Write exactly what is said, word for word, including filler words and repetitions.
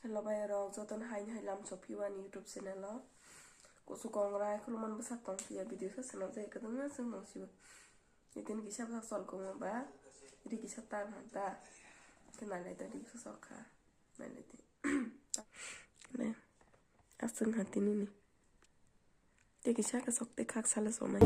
Hello bai rok, jotono hai hai lam sophiwani YouTube channel o. Kusu kongrai khulumani bwsak tong phiya video sa swnam jai kwdwngma chwng nang sibo. Nitini kisa bwsak chol kongma ba, ri kisa tan hanta. Khe nailai da ri bwsak chol kha. Nailai di. Ne. Aswng ha tini ni. Tei kisa ka sok tei khak sala sonai.